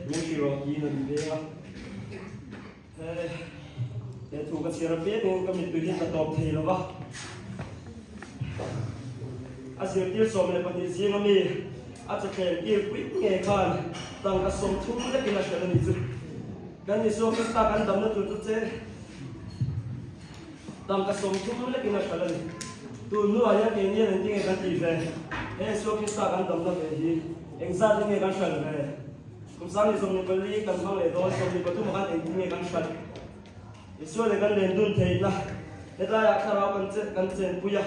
min hrilh rawh tiin an veng a. He he thu ka chhiar apiangin ka mittui hi ka tawp thei lo va. A zirtir 12 zinga mi a chawthleng tir pui nge khan tangka 30 lekin a hrelh a ni chu. Kan Isua Krista kan damna tur chu che tangka 30 lekin a hrelh a ni. Tun hnuah hian keini hian engtin nge kan tih ve? He Isua Krista kan damna ve hi engzat in nge kan hrelh ve? Kum 24 kan hmang leh dawn, 23 ah khan engtin nge kan hralh? Isua leh kan len dun theihna, hetlaiah thlarau kan che kan chenpui a,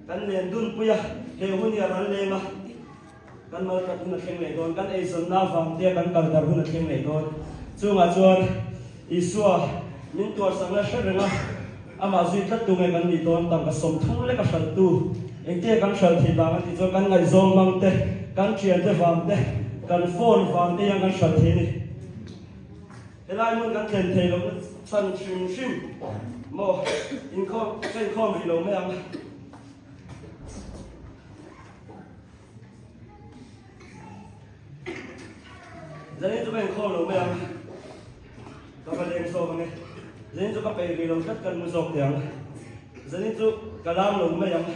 kan len dun pui a, he hun hi a ral leng a, kan mal tat hun a thleng leh dawn, kan eizawnna avang te kan kal dar hun a thleng leh dawn. Chungah chuan Isua min tuarsakna hre reng a, amah zui tlat tu nge kan nih dawn, tangka 30 lek a hralh tu, engtia kan hralh theih vang a tih chuan kan ngaihzawng hmang te, kan thiante vang te, kan phone vang te hian kan hralh thei a ni. Helai hmun kan thlen thei lohna chhan hrim hrim maw inkhawm ka inkhawm rih lo mai ang. Zanin chu ka inkhawm lo mai ang. Ka va leng zawk ange. Zanin chu ka peih rih lo tlat kan mu zawk teh ang. Zanin chu ka lam lo mai ang.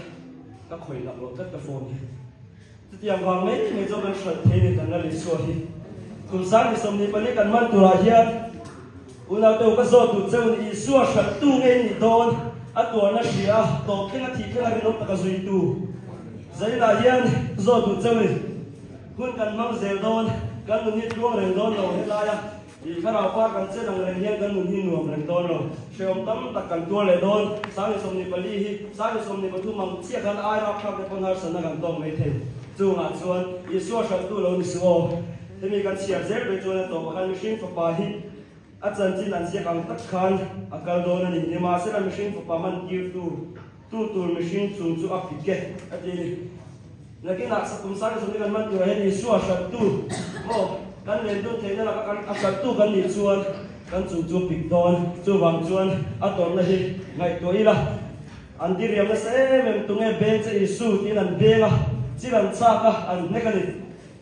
Ka khawih lak lo tlat ka phone hi. Chutiang vang mai mai chu kan hralh thei ni kan la Isua hi. Kum 24 kan man turah hian unau te u ka zawt duh cheu ni Isua hralh tu nge nih dawn a tuarna hria a tawp thleng a thih thleng a rinawm taka zui tu. Zainah hian zawt duh cheu ni hun kan hmang zel dawn kan nun hi tluang reng dawn lo helaia i thlarau par kan chen ang reng hian kan nun hi nuam reng dawn lo. Hrehawm tam tak kan tuar leh dawn. 24 hi 23 ang chiah khan ai rapthlak te pawn harsatna kan tawk mai thei. Chungah chuan Isua hralhtu lo ni suh aw. Hemi kan chhiar zel ve chuan a tawpah khan mihring fapa hi a chanchin an ziak ang tak khan a kal dawn a ni. Nimahsela mihring fapa man tirtu tu tur mihring chung chu a pik e a ti a ni. Nakinah kum 30 kan man turah hian Isua hralhtu maw kan len dun theihna laka kan a hralhtu kan nih chuan kan chung chu pik dawn. Chuvang chuan a tawrhna hi ngaihtuah ila an diriam nasa em em tunge beng che Isu tiin an beng a, chil an chak a, an hnek a ni.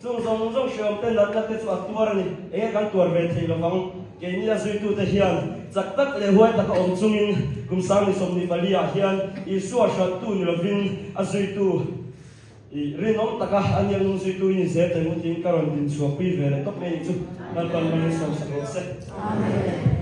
Chung zawng zawng hreawm te natna te chu a tuar a ni. Enge kan tuar ve thei lovang. Keini a zuitute hian chak tak leh huai taka awm chungin kum 24 ah hian Isua hralhtu ni lovin a zuitu i rinawm taka a niang nung zuitu i ni zel teh ngut tiin ka rawn din chhuahpui ve leh tawp mai ni chu. Lalpan malin sawmsak rawh se. Amen.